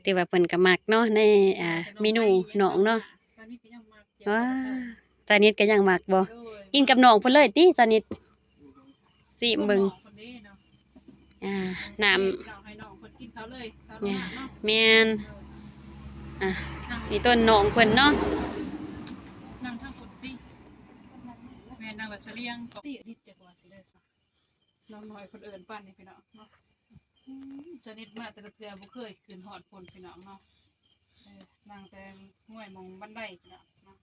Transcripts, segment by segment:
ຖືວ່າເພິ່ນກໍມັກເນາະ ໃນ ອ່າ ເມນູນ້ອງເນາະ. ສາວນິດກໍຍັງມັກ ວ້າ ສາວນິດກໍຍັງມັກບໍ່? ໂດຍ ກິນກັບນ້ອງເພິ່ນເລີຍຕິ ສາວນິດ? ຊີມເບິ່ງ ນ້ອງເພິ່ນເດ້ເນາະ ອ່າ ນ້ຳ ເອົາໃຫ້ນ້ອງເພິ່ນກິນເຂົ້າເລີຍ ສາວໜູນາເນາະ. ແມ່ນ ເອີ ອ່າ ນີ້ຕົ້ນນ້ອງເພິ່ນເນາະ ນັ່ງທາງພຸ້ນຕິ ແມ່ນ ນັ່ງລະສະລຽງ ຕິດິດຈັກວ່າຊິເລີຍ. ນ້ອງນ້ອຍເພິ່ນເອີ້ນປານນີ້ພີ່ນ້ອງເນາະ. ອືມ ສາວນິດມາແຕ່ລະເທື່ອບໍ່ເຄີຍຂຶ້ນຮອດພຸ້ນພີ່ນ້ອງເນາະ. ເອີ ນັ່ງແຕ່ງວຍໝ່ອງບັນໄດພີ່ນ້ອງເນາະ.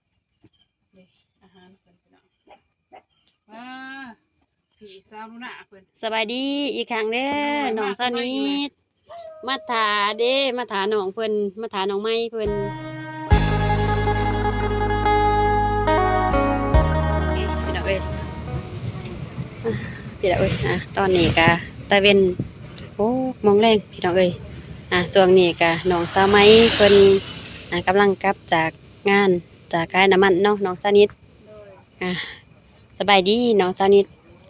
ນີ້ອາຫານເພິ່ນພີ່ນ້ອງ. ວ້າ ພີ່ສາວໜູນາເພິ່ນ. ສະບາຍດີອີກຄັ້ງເດີ ນ້ອງສາວນິດ. ມາຖ້າເດ້ ມາຖ້ານ້ອງເພິ່ນ ມາຖ້ານ້ອງໃໝ່ເພິ່ນ. ນີ້ພີ່ນ້ອງເອີຍ ພີ່ນ້ອງເອີຍ ອ່າ ຕອນນີ້ກະຕາເວັນຫົກໂມງແລງພີ່ນ້ອງເອີຍ. ອ່າ ຊ່ວງນີ້ກະນ້ອງສາວໃໝ່ເພິ່ນ ອ່າ ກຳລັງກັບຈາກງານ ຈາກຂາຍນ້ຳມັນເນາະ ນ້ອງສາວນິດ. ໂດຍ ອ່າ ສະບາຍດີນ້ອງສາວນິດ.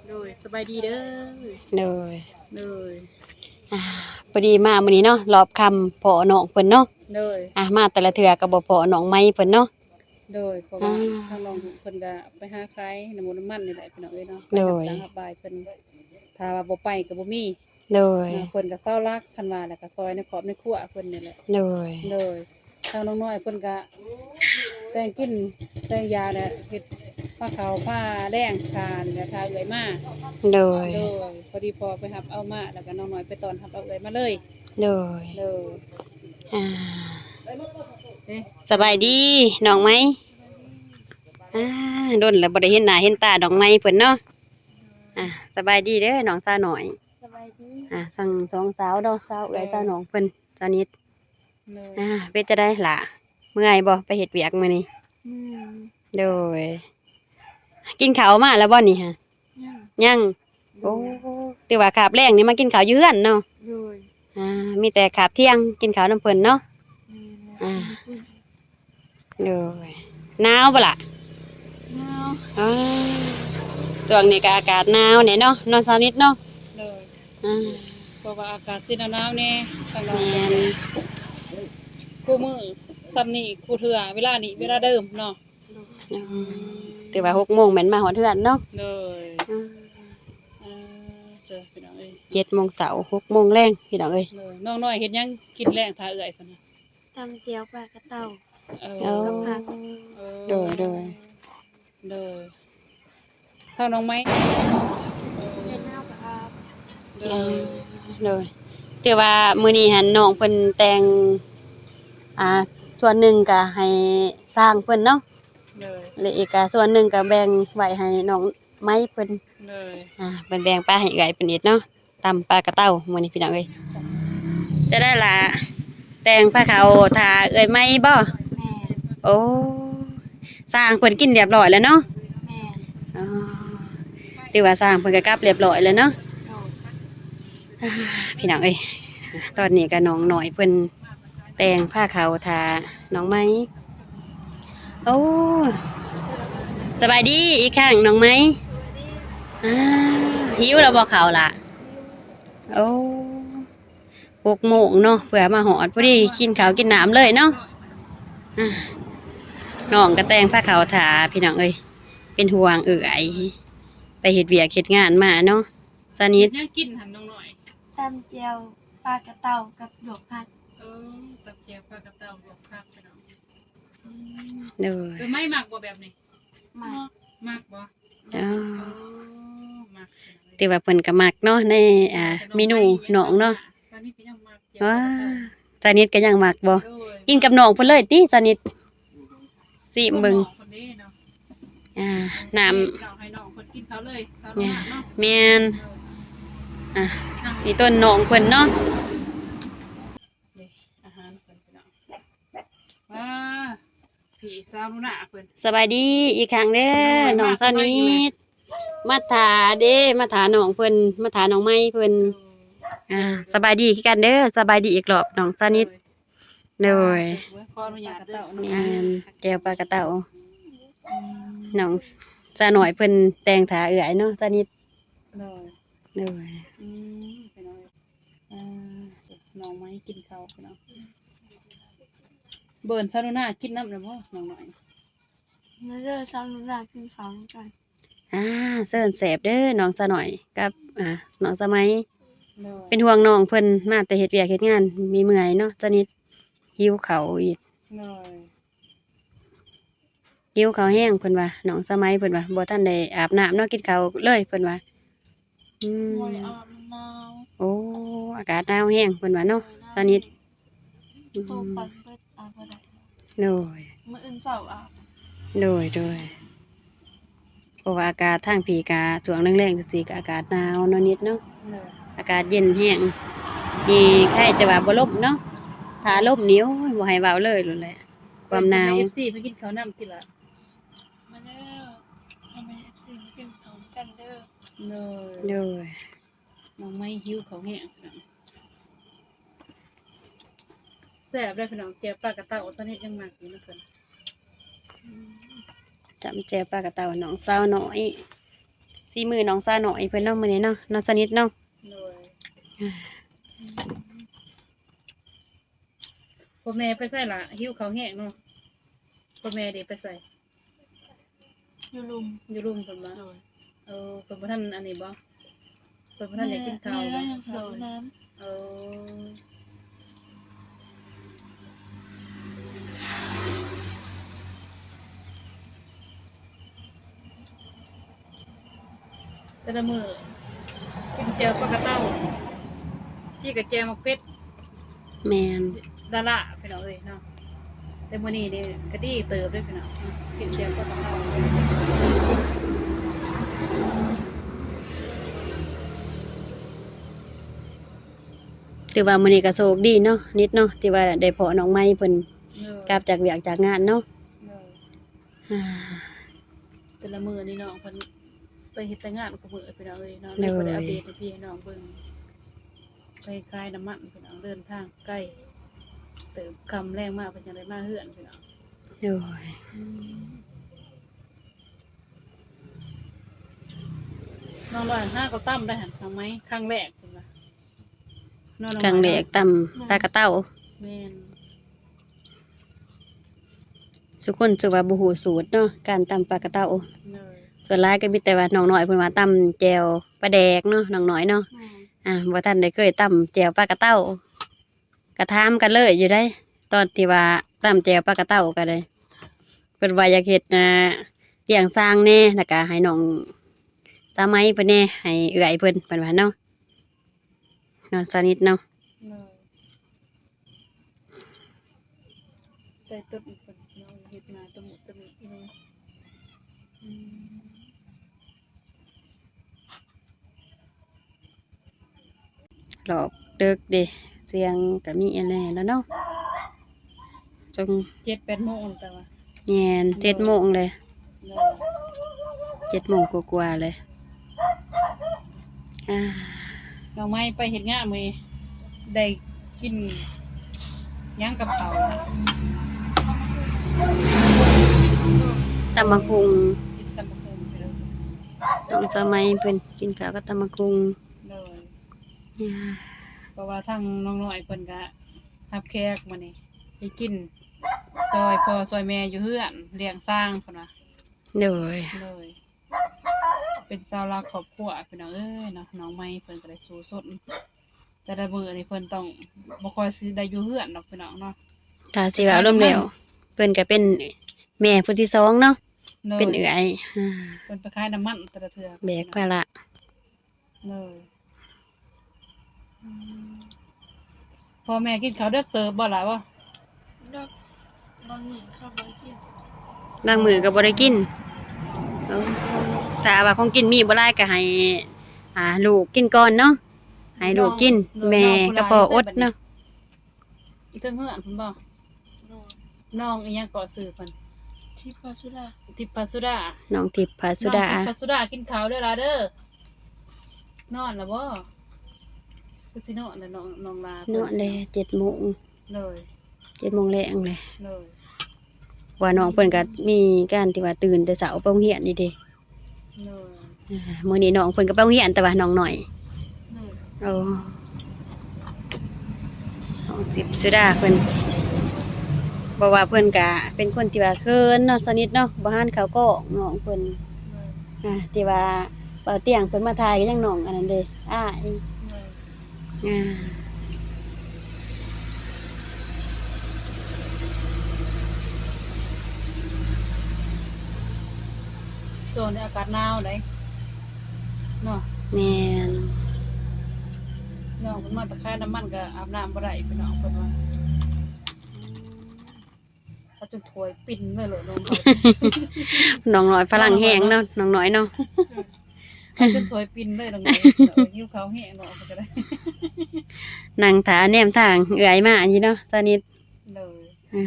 ໂດຍ ສະບາຍດີເດີ. ໂດຍ ໂດຍ ອ່າ ພໍດີມາມື້ນີ້ເນາະ ຮອບຄ່ຳພໍ້ນ້ອງເພິ່ນເນາະ. ໂດຍ ອ່າ ມາແຕ່ລະເທື່ອກໍບໍ່ພໍ້ນ້ອງໃໝ່ເພິ່ນເນາະ. ໂດຍ ເພາະວ່າ ອ່າ ທາງນ້ອງເພິ່ນກໍໄປຫາຂາຍນ້ຳມົນນ້ຳມັນນີ້ແຫຼະພີ່ນ້ອງເອີຍເນາະ. ໂດຍ ໄປຮັບຈ້າງຮັບບາຍເພິ່ນ ຖ້າວ່າບໍ່ໄປກໍບໍ່ມີ. ໂດຍ ເພິ່ນກໍເສົາຫຼັກ ຄັນວ່າແລ້ວກໍຊ່ອຍໃນຄອບໃນຄົວເພິ່ນນີ້ແຫຼະ. ໂດຍ ໂດຍ ທາງນ້ອງນ້ອຍເພິ່ນກະແຕ່ງກິນແຕ່ງຢາແຫຼະ ເຮັດພາເຂົ້າພາແລງ ຖ້ານີ້ແຫຼະ ຖ້າເອື້ອຍມາ. ໂດຍ ໂດຍ ພໍດີພໍ່ໄປຮັບເອົາມາ ແລ້ວກະນ້ອງນ້ອຍໄປຕ້ອນຮັບເອົາເອື້ອຍມາເລີຍ. ໂດຍ ໂດຍ ອ່າ ເອີ ສະບາຍດີນ້ອງໃໝ່. ອ່າ ດົນແລ້ວບໍ່ໄດ້ເຫັນໜ້າເຫັນຕານ້ອງໃໝ່ເພິ່ນເນາະ. ອ່າ ສະບາຍດີເດີນ້ອງສາວນ້ອຍ. ສະບາຍດີ ອ່າ ທັງສອງສາວເນາະ ສາວເອື້ອຍ ໂດຍ ສາວນ້ອງເພິ່ນ ສາວນິດ. ໂດຍ ອ່າ ເປັນຈັ່ງໃດຫຼ້າ ເມື່ອຍບໍ່ ໄປເຮັດວຽກມື້ນີ້? ເມື່ອຍ. ໂດຍ ກິນເຂົ້າມາແລ້ວບໍ່ນີ້ຫະ? ຍັງ ຍັງ. ໂດຍ ໂອ້ ຖືວ່າຄາບແລງນີ້ມາກິນເຂົ້າຢູ່ເຮືອນເນາະ. ໂດຍ ອ່າ ມີແຕ່ຄາບທ່ຽງກິນເຂົ້ານຳເພິ່ນເນາະ. ແມ່ນແລ້ວ ອ່າ ກິນນຳເພິ່ນ. ໂດຍ ໜາວບໍ່ລະ? ໜາວ. ອໍ ຊ່ວງນີ້ກໍອາກາດໜາວແດ່ເນາະ ເນາະ ຊາວນິດເນາະ. ໂດຍ ອ່າ ເພາະວ່າອາກາດຊິໜາວໆແດ່ ທາງນອກ. ແມ່ນ ຄູ່ມື້ຊ່ຳນີ້ ຄູ່ເທື່ອ ເວລານີ້ ເວລາເດີມເນາະ. ໂດຍ ອືມ ຖືວ່າຫົກໂມງແມ່ນມາຮອດເຮືອນເນາະ. ໂດຍ ອືມ ເອີ ເຊີ ພີ່ນ້ອງເອີຍ ເຈັດໂມງເຊົ້າ ຫົກໂມງແລງ ພີ່ນ້ອງເອີຍ. ໂດຍ ນ້ອງນ້ອຍເຮັດຫຍັງກິນແລງຖ້າເອື້ອຍເພິ່ນນະ? ຕຳແຈ່ວປາກະເຕົາ. ເອີ ກັບຜັກ. ເອີ ໂດຍ ໂດຍ ໂດຍ ເທົ່ານ້ອງໄມ້ ເຮັດນາວກະອາບ. ໂດຍ ໂດຍ ຖືວ່າມື້ນີ້ຫັ້ນນ້ອງເພິ່ນແຕ່ງ ອ່າ ສ່ວນໜຶ່ງກະໃຫ້ຊ່າງເພິ່ນເນາະ. ໂດຍ ແລະ ອີກກະສ່ວນໜຶ່ງກະແບ່ງໄວ້ໃຫ້ນ້ອງໄມ້ເພິ່ນ. ໂດຍ ອ່າ ເພິ່ນແບ່ງປາໃຫ້ເອື້ອຍເພິ່ນອີກເນາະ. ຕຳປາກະເຕົາມື້ນີ້ພີ່ນ້ອງເອີຍ. ຈະໄດ້ລະ ແຕ່ງພາເຂົ້າຖ້າເອື້ອຍໃໝ່ບໍ່? ແມ່ນ. ໂອ້ ຊ່າງເພິ່ນກິນລຽບລ້ອຍແລ້ວເນາະ? ແມ່ນ. ອໍ ຖືວ່າຊ່າງເພິ່ນກໍກັບລຽບລ້ອຍແລ້ວເນາະ? ໂດຍ. ອ່າ ພີ່ນ້ອງເອີຍ ຕອນນີ້ກໍນ້ອງນ້ອຍເພິ່ນ ແຕ່ງພາເຂົ້າຖ້ານ້ອງໃໝ່. ໂອ້ ສະບາຍດີອີກຄັ້ງນ້ອງໃໝ່. ອ່າ ຫິວແລ້ວບໍ່ເຂົ້າລະ? ໂອ້ ຫົກໂມງເນາະ ເພື່ອມາຮອດ ພໍດີກິນເຂົ້າກິນນ້ຳເລີຍເນາະ. ອ່າ ນ້ອງກໍແຕ່ງພາເຂົ້າຖ້າ ພີ່ນ້ອງເອີຍ ເປັນຫ່ວງເອື້ອຍ ໄປເຮັດວຽກເຮັດງານມາເນາະ. ສະໜິດ ເຮັດຫຍັງກິນຫັ້ນນ້ອງນ້ອຍ? ຕຳແຈ່ວປາກະເຕົາກັບລວກຜັກ. ເອີ ຕຳແຈ່ວປາກະເຕົາລວກຜັກພີ່ນ້ອງ. ໂດຍ. ເອີ ໄມ້ມັກບໍ່ແບບນີ້? ມັກ. ມັກບໍ່? ເອີ ໂອ້ ມັກ. ຖືວ່າເພິ່ນກໍມັກເນາະ ໃນ ອ່າ ເມນູນ້ອງເນາະ. ສະໜິດກໍຍັງມັກ. ວ້າ ສະໜິດກໍຍັງມັກບໍ່? ໂດຍ. ກິນກັບນ້ອງເພິ່ນເລີຍຕິ ສະໜິດ? ຊີມເບິ່ງ ນ້ອງເພິ່ນເດ້ເນາະ. ອ່າ ນ້ຳ ເອົາໃຫ້ນ້ອງເພິ່ນກິນເຂົ້າເລີຍ ສາວໜູນາເນາະ. ແມ່ນ. ອ່າ ນີ້ຕົ້ນນ້ອງເພິ່ນເນາະ. ນີ້ອາຫານເພິ່ນພີ່ນ້ອງ. ວ້າ ພີ່ສາວໜູນາເພິ່ນ. ສະບາຍດີອີກຄັ້ງເດີ ໂດຍ ນ້ອງສະໜິດ. ມາຖ້າເດ້ ມາຖ້ານ້ອງເພິ່ນ ມາຖ້ານ້ອງໃໝ່ເພິ່ນ. ໂດຍ. ອ່າ ສະບາຍດີຄືກັນເດີ ສະບາຍດີອີກລອບນ້ອງສະໜິດ. ໂດຍ. ໂດຍ ຂໍອະນຸຍາດເດີ. ແມ່ນ ແຈ່ວປາກະເຕົາ. ອືມ ນ້ອງສາວນ້ອຍເພິ່ນແຕ່ງຖ້າເອື້ອຍເນາະ ສະໜິດ. ໂດຍ. ໂດຍ. ອືມ ພີ່ນ້ອງ ເອີ ນ້ອງໃໝ່ກິນເຂົ້າພີ່ນ້ອງ. ເບິ່ງສາວໜູນາກິນນຳແລ້ວບໍ່ນ້ອງນ້ອຍ? ມາເດີສາວໜູນາກິນເຂົ້ານຳກັນ. ອ່າ ເຊີນແຊບເດີນ້ອງສາວນ້ອຍກັບ ອ່າ ນ້ອງສາໄໝ. ໂດຍ ເປັນຫ່ວງນ້ອງເພິ່ນ ມາແຕ່ເຮັດວຽກເຮັດງານເມື່ອຍໆເນາະ ສະນິດຫິວເຂົ້າອີກ. ໂດຍ ຫິວເຂົ້າແຮງເພິ່ນວ່າ ນ້ອງສາໄໝເພິ່ນວ່າ ບໍ່ທັນໄດ້ອາບນ້ຳເນາະ ກິນເຂົ້າເລີຍເພິ່ນວ່າ. ອືມ ບໍ່ໄດ້ອາບ ມັນໜາວ. ໂອ້ ອາກາດໜາວແຮງເພິ່ນວ່າເນາະ ໂດຍ ສະນິດ. ອືມ ໂຕປັ່ນເບິດ ອາບບໍ່ໄດ້. ໂດຍ ມື້ອື່ນເຊົ້າອາບ. ໂດຍ ໂດຍ ເພາະວ່າອາກາດທາງພີ້ກະຊ່ວງແລງໆ ຈັ່ງຊີ້ກະອາກາດໜາວເນາະ ນິດເນາະ. ໂດຍ ອາກາດເຢັນແຮງ ນີ້ໄຄແຕ່ວ່າບໍ່ລົມເນາະ ຖ້າລົມນີ້ ໂອ້ຍ ບໍ່ໃຫ້ເວົ້າເລີຍໂລດແຫຼະ ຄວາມໜາວ. ເອີ້ນພໍ່ແມ່ເອັຟຊີມາກິນເຂົ້ານຳຕິລະ. ມາເດີ ພໍ່ແມ່ເອັຟຊີມາກິນເຂົ້ານຳກັນເດີ. ໂດຍ ໂດຍ ນ້ອງໄມຫິວເຂົ້າແຮງ. ແຊບເດີພີ່ນ້ອງ ແຈ່ວປາກະເຕົາ ສະນິດຍັງມັກຢູ່ນຳເພິ່ນ. ອືມ ຈ້ຳແຈ່ວປາກະເຕົານ້ອງສາວນ້ອຍ ສີມືນ້ອງສາວນ້ອຍເພິ່ນເນາະ ມື້ນີ້ເນາະ ນ້ອງສະນິດເນາະ. ໂດຍ ອືມ ພໍ່ແມ່ໄປໃສລະ? ຫິວເຂົ້າແຮງເນາະ. ພໍ່ແມ່ເດໄປໃສ? ຢູ່ລຸ່ມ ຢູ່ລຸ່ມເພິ່ນບໍ່? ໂດຍ ເອີ ເພິ່ນບໍ່ທັນອັນນີ້ບໍ່? ເພິ່ນບໍ່ທັນໄດ້ກິນເຂົ້າບໍ່? ແມ່ ແມ່ລາວຍັງເຂົ້າ ໂດຍ ນ້ຳ. ເອີ ແຕ່ລະມື້ກິນແຈ່ວປາກະເຕົາ ກີ້ກະແຈ່ວໝາກເຜັດ. ແມ່ນ ລະໆ ພີ່ນ້ອງເອີຍເນາະ. ແຕ່ມື້ນີ້ນີ້ກະດີເຕີບເດ້ພີ່ນ້ອງ ກິນແຈ່ວປາກະເຕົາ. ຖືວ່າມື້ນີ້ກະໂຊກດີເນາະ ນິດເນາະ ທີ່ວ່າໄດ້ພໍ້ນ້ອງໄມເພິ່ນ ໂດຍ ກັບຈາກວຽກຈາກງານເນາະ. ໂດຍ ອ່າ ແຕ່ລະມື້ນີ້ນ້ອງເພິ່ນໄປເຮັດແຕ່ງານຄູ່ມື້ພີ່ນ້ອງເອີຍເນາະ ໂດຍ ເລີຍບໍ່ໄດ້ອັບເດດໃຫ້ພີ່ໃຫ້ນ້ອງເບິ່ງ. ໄປຂາຍນ້ຳມັນພີ່ນ້ອງ ເດີນທາງໄກເຕີບ ຄ່ຳແລງມາເພິ່ນຈັ່ງໄດ້ມາເຮືອນພີ່ນ້ອງ. ໂດຍ ອືມ ນ້ອງນ້ອຍຫາກໍຕຳໄດ້ຫັ້ນ ຄັ້ງໃໝ່ ຄັ້ງແລກເພິ່ນວ່າ ເນາະ ຄັ້ງແລກຕຳປາກະເຕົາ. ແມ່ນ ສຸຄົນສຸວ່າບໍ່ຮູ້ສູດເນາະ ການຕຳປາກະເຕົາ. ໂດຍ ສ່ວນຫຼາຍກໍມີແຕ່ວ່ານ້ອງນ້ອຍເພິ່ນວ່າຕຳແຈ່ວປາແດກເນາະ ນ້ອງນ້ອຍເນາະ. ແມ່ນ ອ່າ ບໍ່ທັນໄດ້ເຄີຍຕຳແຈ່ວປາກະເຕົາ ກະຖາມກັນເລີຍຢູ່ໃດ໋ ຕອນທີ່ວ່າຕຳແຈ່ວປາກະເຕົາກໍໄດ້ ເພິ່ນວ່າຢາກເຮັດ ອ່າ ລ້ຽງຊ້າງແດ່ ແລ້ວກະໃຫ້ນ້ອງສາໄໝເພິ່ນແດ່ ໃຫ້ເອື້ອຍເພິ່ນ ເພິ່ນວ່າເນາະ. ເນາະ ສະນິດເນາະ. ໂດຍ ໃສ່ຕົ້ນເພິ່ນເນາະ ເຮັດນາຕະມຸຕະມິເນາະ. ອືມ ຮອບເດິກເດ ສຽງກະມີແດ່ແລ້ວເນາະ. ຈົງ ເຈັດແປດໂມງແລ້ວ ແຕ່ວ່າ ແມ່ນ ເຈັດໂມງເລີຍ. ໂດຍ ເຈັດໂມງກວ່າໆເລີຍ. ອ່າ ນ້ອງໄມໄປເຮັດງານມື້ນີ້ ໄດ້ກິນຫຍັງກັບເຂົ້າ? ຕຳບັກຫຸ່ງ ກິນຕຳບັກຫຸ່ງ. ນ້ອງສາໄໝເພິ່ນກິນເຂົ້າກັບຕຳບັກຫຸ່ງ. ໂດຍ ເພາະວ່າທາງນ້ອງນ້ອຍເພິ່ນກະຮັບແຂກມື້ນີ້ ໄປກິນຊ່ອຍພໍ່ຊ່ອຍແມ່ຢູ່ເຮືອນ ລ້ຽງຊ້າງເພິ່ນວ່າ. ໂດຍ ໂດຍ ເປັນເສົາຫຼັກຄອບຄົວພີ່ນ້ອງເອີຍເນາະ. ນ້ອງໃໝ່ເພິ່ນກໍໄດ້ສູ້ຊົນ ແຕ່ລະມື້ນີ້ເພິ່ນຕ້ອງ ບໍ່ຄ່ອຍຊິໄດ້ຢູ່ເຮືອນດອກພີ່ນ້ອງເນາະ. ຖ້າຊິເວົ້າລວມແລ້ວ ເພິ່ນກໍເປັນແມ່ຜູ້ທີສອງເນາະ. ໂດຍ ເປັນເອື້ອຍ ອ່າ ເພິ່ນໄປຂາຍນ້ຳມັນແຕ່ລະເທື່ອ ແບກພາລະ. ໂດຍ ອືມ ພໍ່ແມ່ກິນເຂົ້າເດິກເຕີບບໍ່ລະ? ບໍ່ເດິກ ບາງມື້ເຂົາບໍ່ໄດ້ກິນ ບາງມື້ກໍບໍ່ໄດ້ກິນ. ເອີ ຖ້າວ່າຂອງກິນມີບໍ່ຫຼາຍກໍໃຫ້ ອ່າ ລູກກິນກ່ອນເນາະ ໃຫ້ລູກກິນ. ໂດຍ ແມ່ກັບພໍ່ອົດເນາະ. ຢູ່ເທິງເຮືອນພຸ້ນບໍ່? ໂດຍ ນ້ອງອີ່ຫຍັງເກາະຊື່ເພິ່ນ? ທິບພາສຸດາ ທິບພາສຸດາ ນ້ອງທິບພາສຸດາ. ນ້ອງທິບພາສຸດາ ກິນເຂົ້າເດີຫຼາເດີ. ນອນລະບໍ່? ຄືຊິນອນລະນ້ອງ ນ້ອງລາ ນອນແລ້ວ ເຈັດໂມງ. ໂດຍ ເຈັດໂມງແລງແຫຼະ. ໂດຍ ວ່ານ້ອງເພິ່ນກໍມີການທີ່ວ່າຕື່ນແຕ່ເຊົ້າໄປໂຮງຮຽນນີ້ເດ້. ໂດຍ ອ່າ ມື້ນີ້ນ້ອງເພິ່ນກໍໄປໂຮງຮຽນ ແຕ່ວ່ານ້ອງນ້ອຍ. ໂດຍ ໂອ້ ນ້ອງທິບພາສຸດາເພິ່ນ ພາະວ່າເພິ່ນກະເປັນຄົນທີ່ວ່າເຂີນເນາະ ສະໜິດເນາະ ບໍ່ຫັນເຂົ້າກ້ອງນ້ອງເພິ່ນ ໂດຍ ອ່າ ທີ່ວ່າບ່າວຕຽງເພິ່ນມາຖ່າຍກໍຍັງນ້ອງອັນນັ້ນເດ້ ອາຍ ໂດຍ ອ່າ ຊ່ວງນີ້ອາກາດໜາວເດ້ເນາະ ແມ່ນ ນ້ອງເພິ່ນມາແຕ່ຂາຍນ້ຳມັນກໍອາບນ້ຳບໍ່ໄດ້ ພີ່ນ້ອງເພິ່ນວ່າ ອືມ ເອົາຈົນຖ້ວຍປິ່ນເລີຍໂລດນ້ອງ ນ້ອງນ້ອຍພະລັງແຮງເນາະ ນ້ອງນ້ອຍເນາະ ເອົາຈົນຖ້ວຍປິ່ນເລີຍນ້ອງນ້ອຍ ເອີ ຫິວເຂົ້າແຮງເນາະ ເພິ່ນກໍໄດ້ ນັ່ງຖ້າແນມທາງເອື້ອຍມາຢູ່ເນາະ ສະໜິດ ໂດຍ ອ່າ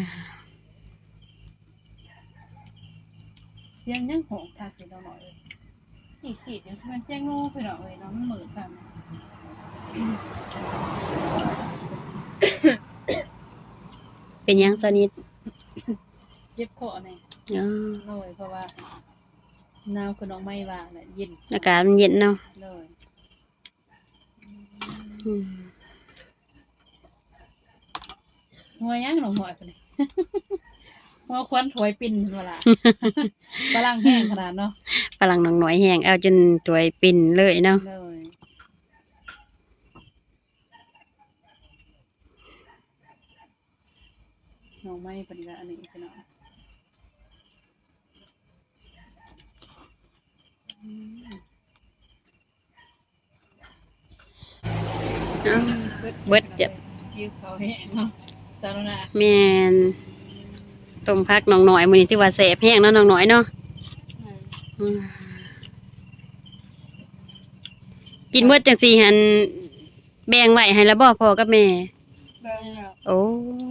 ສຽງຫຍັງຮ້ອງຄັກແທ້ນ້ອງນ້ອຍເອີຍ ຈີດໆ ຈັ່ງຊິແມ່ນສຽງໜູພີ່ນ້ອງເອີຍເນາະ ມັນມືດຄັກ ເປັນຫຍັງສະໜິດ? ເຈັບຄໍແດ່ ອໍ ໂດຍ ເພາະວ່າໜາວຄືນ້ອງໄມ້ວ່າແຫຼະ ເຢັນ ອາກາດມັນເຢັນເນາະ ໂດຍ ອືມ ຫົວຫຍັງນ້ອງນ້ອຍປານນີ້ ຫົວຄວັນຖ້ວຍປິ່ນພຸ້ນວ່າລະ ພະລັງແຮງຂະໜາດເນາະ ພະລັງນ້ອງນ້ອຍແຮງ ເອົາຈົນຖ້ວຍປິ່ນເລີຍເນາະ ໂດຍ ນ້ອງໄມ້ເພິ່ນກໍອັນນີ້ພີ່ນ້ອງ ອືມ ເອົາ ເບິດ ເບິດ ຫິວເຂົ້າແຮງເນາະ ສາວໜູນາ ແມ່ນ ຕົ້ມຜັກນ້ອງນ້ອຍມື້ນີ້ຖືວ່າແຊບແຮງເນາະ ນ້ອງນ້ອຍເນາະ ແມ່ນ ອືມ ກິນເບິດຈັ່ງຊີ້ຫັ້ນ ແບ່ງໄວ້ໃຫ້ລະບໍ່ພໍ່ກັບແມ່? ແບ່ງແລ້ວ ໂອ້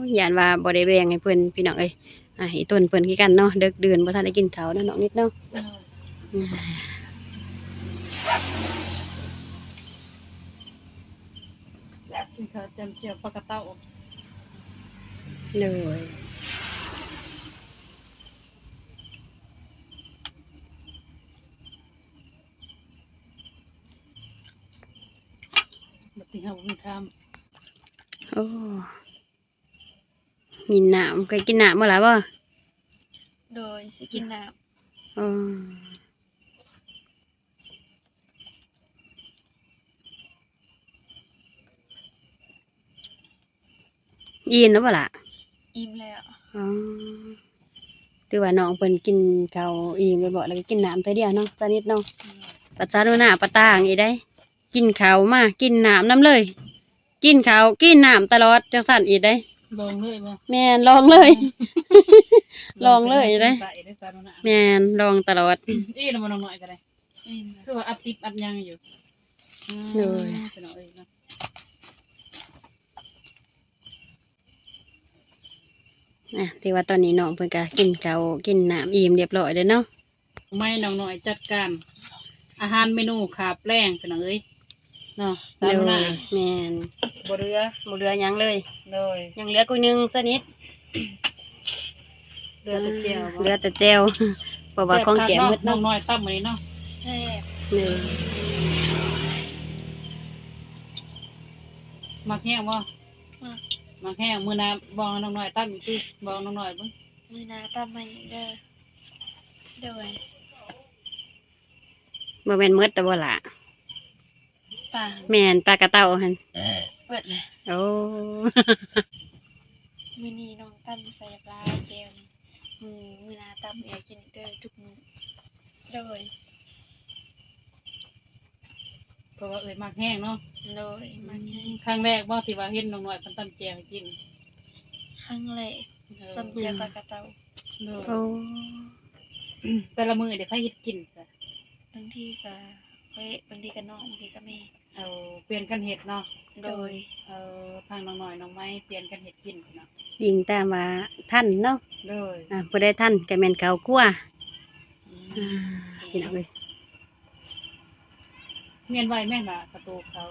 ຍ ຢ້ານວ່າບໍ່ໄດ້ແບ່ງໃຫ້ເພິ່ນ ພີ່ນ້ອງເອີຍ ອ່າ ອີ່ຕົນເພິ່ນຄືກັນເນາະ ເດິກດື່ນບໍ່ທັນໄດ້ກິນເຂົ້າເນາະ ນ້ອງນິດເນາະ ໂດຍ ອືມ ກິນເຂົ້າຈ້ຳແຈ່ວປາກະເຕົາ ໂດຍ. ບັດນີ້ເຮົາບໍ່ມີຄຳ ໂອ້ ກິນນ້ຳ ເຄີຍກິນນ້ຳບໍ່ລະບໍ່? ໂດຍ ຊິກິນນ້ຳ ອໍ ອີ່ມແລ້ວບໍ່ລະ? ອີ່ມແລ້ວ ອໍ ຖືວ່ານ້ອງເພິ່ນກິນເຂົ້າອີ່ມແລ້ວບໍ່ ແລ້ວກໍກິນນ້ຳເທື່ອດຽວເນາະ ສະໜິດເນາະ ອືມ ປາດຊາໂນນາປາຕ່າງອີກໄດ໋ ກິນເຂົ້າມາກິນນ້ຳນຳເລີຍ ກິນເຂົ້າກິນນ້ຳຕະຫຼອດ ຈັ່ງຊັ້ນອີກເດ້ ລອງເລີຍບໍ່? ແມ່ນ ລອງເລີຍ ອືມ ລອງເລີຍເດ້ ແມ່ນ ລອງຕະຫຼອດ ອີ່ມແລ້ວບໍ່ ນ້ອງນ້ອຍກໍໄດ້ ອີ່ມ ຄືວ່າອັດຕິບອັດຫຍັງຢູ່ ໂດຍ ພີ່ນ້ອງເອີຍເນາະ ອ່າ ຖືວ່າຕອນນີ້ນ້ອງເພິ່ນກໍກິນເຂົ້າກິນນ້ຳອີ່ມຮຽບຮ້ອຍແລ້ວເນາະ. ໄມ້ນ້ອງນ້ອຍຈັດການອາຫານເມນູຄາບແລງ ພີ່ນ້ອງເອີຍເນາະ ສາວໜູນາ ໂດຍ ແມ່ນ ບໍ່ເຫຼືອ ບໍ່ເຫຼືອຫຍັງເລີຍ ໂດຍ ຍັງເຫຼືອກວ່າໜຶ່ງຊະນິດ ເຫຼືອແຕ່ແຈ່ວ ອ່າ ເຫຼືອແຕ່ແຈ່ວ ເພາະວ່າຂອງແກ້ມໝົດເນາະ ນ້ອງນ້ອຍຕຳມື້ນີ້ເນາະ ແຊບ ໂດຍ ມັກແຮງບໍ່? ມັກ ມັກແຮງ ມື້ໜ້າບອກນ້ອງນ້ອຍຕຳອີກຕິ ບອກນ້ອງນ້ອຍເບິ່ງ ມື້ໜ້າຕຳໃໝ່ອີກເດີ ໂດຍ. ບໍ່ແມ່ນໝົດແລ້ວບໍ່ລະ? ປາ ແມ່ນ ປາກະເຕົາຫັ້ນ ເບິດແລ້ວ ໂອ້ ມື້ນີ້ນ້ອງຕຳແຊບຫຼາຍແຈ່ວນີ້ ມື້ ມື້ໜ້າຕຳໃຫ້ກິນເດີທຸກມື້ ໂດຍ. ເພາະວ່າເອື້ອຍມັກແຮງເນາະ ໂດຍ ມັກແຮງ ອືມ ຄັ້ງແລກບໍ່ທີ່ວ່າເຫັນນ້ອງນ້ອຍເພິ່ນຕຳແຈ່ວໃຫ້ກິນ? ຄັ້ງແລກ ເອີ ຕຳແຈ່ວປາກະເຕົາ ໂດຍ ໂອ້ ແຕ່ລະມື້ນີ້ໃຜເຮັດກິນຊະ? ບາງທີກໍຂ້ອຍ ບາງທີກໍນ້ອງ ບາງທີກໍແມ່ ເອີ ປ່ຽນກັນເຮັດເນາະ ໂດຍ ເອີ ທາງນ້ອງນ້ອຍນ້ອງໄມ້ປ່ຽນກັນເຮັດກິນເນາະ ອີງຕາມວ່າທັນເນາະ ໂດຍ ອ່າ ຜູ້ໃດທັນກໍແມ່ນເຂົ້າຄົວ ອືມ ອ່າ ພີ່ນ້ອງເອີຍ ມ້ຽນໄວ້ແມ່ນວ່າປະຕູເຂົາ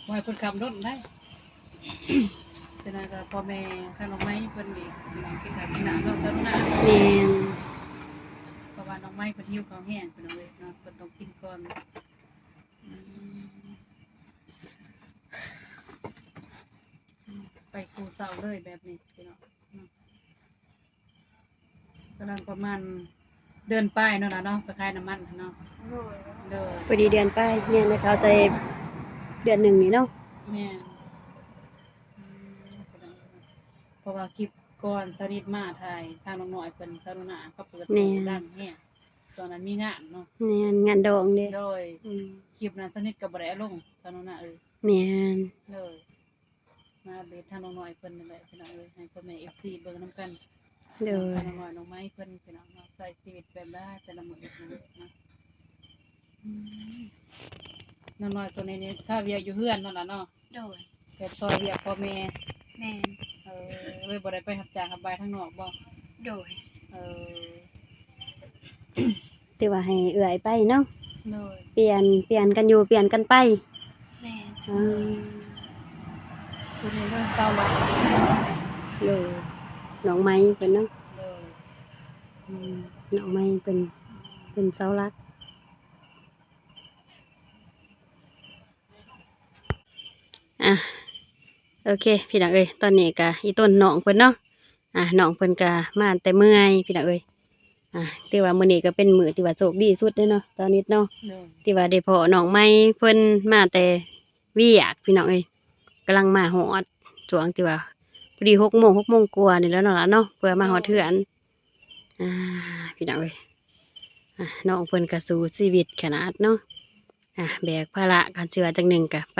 ບໍ່ໃຫ້ເພິ່ນຄຳດົນໄດ໋ ສະນັ້ນກໍພໍ່ແມ່ທາງນ້ອງໄມ້ເພິ່ນນີ້ ພີ່ນ້ອງ ກິນເຂົ້າກິນນ້ຳເນາະ ສາວໜູນາ ແມ່ນ ເພາະວ່ານ້ອງໄມ້ເພິ່ນຫິວເຂົ້າແຮງ ພີ່ນ້ອງເອີຍເນາະ ເພິ່ນຕ້ອງກິນກ່ອນ ອືມ ໄປຄູ່ເຊົາເລີຍແບບນີ້ ພີ່ນ້ອງ. ອືມ ຕອນນັ້ນປະມານເດືອນປາຍເນາະ ລະເນາະ ໄປຂາຍນ້ຳມັນເນາະ. ໂດຍ ໂດຍ ພໍດີເດືອນປາຍ ແມ່ນ ໄດ້ເຂົ້າໃຈເດືອນໜຶ່ງນີ້ເນາະ. ແມ່ນ ອືມ ເພາະວ່າຄລິບກ່ອນສາວນິດມາຖ່າຍທາງນ້ອງນ້ອຍເພິ່ນ ສາວໜູນາກໍເປີດ ແມ່ນ ດັງແຮງ ຕອນນັ້ນມີງານເນາະ. ແມ່ນ ງານດອງເດ້. ໂດຍ ອືມ ຄລິບນັ້ນສາວນິດກໍບໍ່ໄດ້ເອົາລົງ ສາວໜູນາເອີຍ. ແມ່ນ ໂດຍ ມາອັບເດດທາງນ້ອງນ້ອຍເພິ່ນນີ້ແຫຼະພີ່ນ້ອງເອີຍ ໃຫ້ພໍ່ແມ່ເອັຟຊີເບິ່ງນຳກັນ. ໂດຍ ນ້ອງນ້ອຍນ້ອງໄມ້ເພິ່ນພີ່ນ້ອງເນາະ ໃຊ້ຊີວິດແບບໃດແຕ່ລະມື້ເນາະ. ອືມ ນ້ອງນ້ອຍຊ່ວງນີ້ນີ້ຄາວຽກຢູ່ເຮືອນເນາະ ລະເນາະ. ໂດຍ ແບບຊ່ອຍວຽກພໍ່ແມ່. ແມ່ນ ເອີ ເລີຍບໍ່ໄດ້ໄປຮັບຈ້າງຮັບບາຍທາງນອກບໍ່? ໂດຍ ເອີ ຖືວ່າໃຫ້ເອື້ອຍໄປເນາະ. ໂດຍ ປ່ຽນ ປ່ຽນກັນຢູ່ ປ່ຽນກັນໄປ. ແມ່ນ ອືມ ຜູ້ນີ້ເລື່ອງເສົາຫຼັກ. ໂດຍ ນ້ອງໄມ້ເພິ່ນເນາະ. ໂດຍ ອືມ ນ້ອງໄມ້ເພິ່ນເປັນເສົາຫຼັກ. ອ່ະ ໂອເຄ ພີ່ນ້ອງເອີຍ ຕອນນີ້ກະອີ່ຕົນນ້ອງເພິ່ນເນາະ. ອ່ະ ນ້ອງເພິ່ນກະມາແຕ່ເມື່ອຍ ພີ່ນ້ອງເອີຍ. ອ່ະ ຖືວ່າມື້ນີ້ກໍເປັນມື້ທີ່ວ່າໂຊກດີສຸດເດ້ເນາະ ສາວນິດເນາະ. ໂດຍ ທີ່ວ່າໄດ້ພໍ້ນ້ອງໃໝ່ເພິ່ນມາແຕ່ວຽກ ພີ່ນ້ອງເອີຍ ກຳລັງມາຮອດຊ່ວງທີ່ວ່າພໍດີຫົກໂມງ ຫົກໂມງກວ່ານີ້ແຫຼະເນາະ ລະເນາະ ເພື່ອມາຮອດເຮືອນ. ອ່າ ພີ່ນ້ອງເອີຍ ອ່າ ນ້ອງເພິ່ນກໍສູ້ຊີວິດຂະໜາດເນາະ. ອ່າ ແບກພາລະ ຄັນຊິວ່າຈັ່ງໜຶ່ງກໍໄປ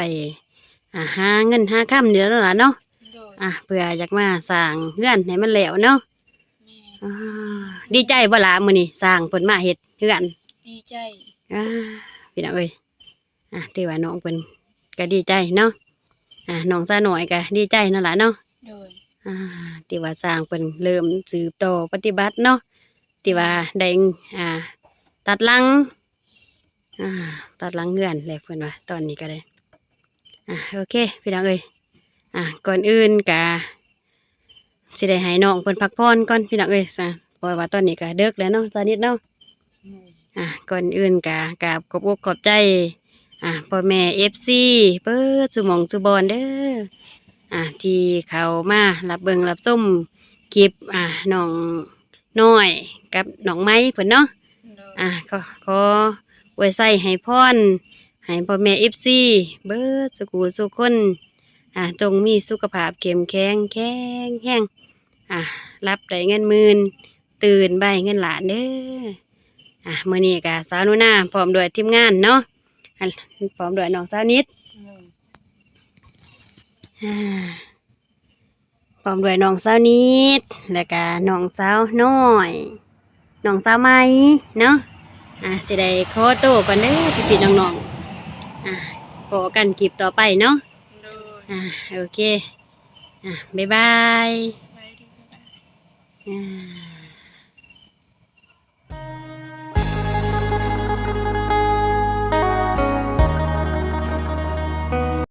ອ່າ ຫາເງິນຫາຄຳນີ້ແຫຼະເນາະ ລະເນາະ. ໂດຍ ອ່າ ເພື່ອຢາກມາສ້າງເຮືອນໃຫ້ມັນແລ້ວເນາະ. ແມ່ນ ອ່າ ດີໃຈບໍ່ລະ ມື້ນີ້ຊ່າງເພິ່ນມາເຮັດເຮືອນ? ດີໃຈ ອ່າ ພີ່ນ້ອງເອີຍ ອ່າ ຖືວ່ານ້ອງເພິ່ນກໍດີໃຈເນາະ. ອ່າ ນ້ອງສາວນ້ອຍກໍດີໃຈນັ້ນລະເນາະ. ໂດຍ ອ່າ ທີ່ວ່າຊ່າງເພິ່ນເລີ່ມສືບຕໍ່ປະຕິບັດເນາະ ທີ່ວ່າໄດ້ ອ່າ ຕັດຫຼັງ ອ່າ ຕັດຫຼັງເຮືອນແຫຼະເພິ່ນວ່າ ຕອນນີ້ກໍໄດ້. ອ່າ ໂອເຄ ພີ່ນ້ອງເອີຍ ອ່າ ກ່ອນອື່ນກະຊິໄດ້ໃຫ້ນ້ອງເພິ່ນພັກຜ່ອນກ່ອນ ພີ່ນ້ອງເອີຍ ເພາະວ່າຕອນນີ້ກະເດິກແລ້ວເນາະ ສາວນິດເນາະ. ແມ່ນ ອ່າ ກ່ອນອື່ນກະກາບຂອບອົກຂອບໃຈ ອ່າ ພໍ່ແມ່ເອັຟຊີເບິດສູ່ໝ່ອງສູ່ບ່ອນເດີ ອ່າ ທີ່ເຂົ້າມາຮັບເບິ່ງຮັບຊົມຄລິບ ອ່າ ນ້ອງນ້ອຍກັບນ້ອງໃໝ່ເພິ່ນເນາະ. ໂດຍ ອ່າ ຂໍ ຂໍອວຍໄຊໃຫ້ພອນໃຫ້ພໍ່ແມ່ເອັຟຊີເບິດສູ່ຜູ້ສູ່ຄົນ ອ່າ ຈົ່ງມີສຸຂະພາບເຂັ້ມແຂງ ແຂງແຮງ ອ່າ ຫຼັບໄດ້ເງິນໝື່ນ ຕື່ນໄດ້ເງິນລ້ານເດີ. ອ່າ ມື້ນີ້ກະສາວໜູນາພ້ອມດ້ວຍທີມງານເນາະ ອ່າ ພ້ອມດ້ວຍນ້ອງສາວນິດ ໂດຍ ອ່າ ພ້ອມດ້ວຍນ້ອງສາວນິດ ແລ້ວກະນ້ອງສາວນ້ອຍ ນ້ອງສາວໃໝ່ເນາະ. ອ່າ ຊິໄດ້ຂໍໂຕກ່ອນເດີພີ່ໆນ້ອງໆ ອ່າ ພໍ້ກັນຄລິບຕໍ່ໄປເນາະ. ໂດຍ ອ່າ ໂອເຄ ອ່າ ບາຍບາຍ ສະບາຍດີ ບາຍບາຍ ອ່າ.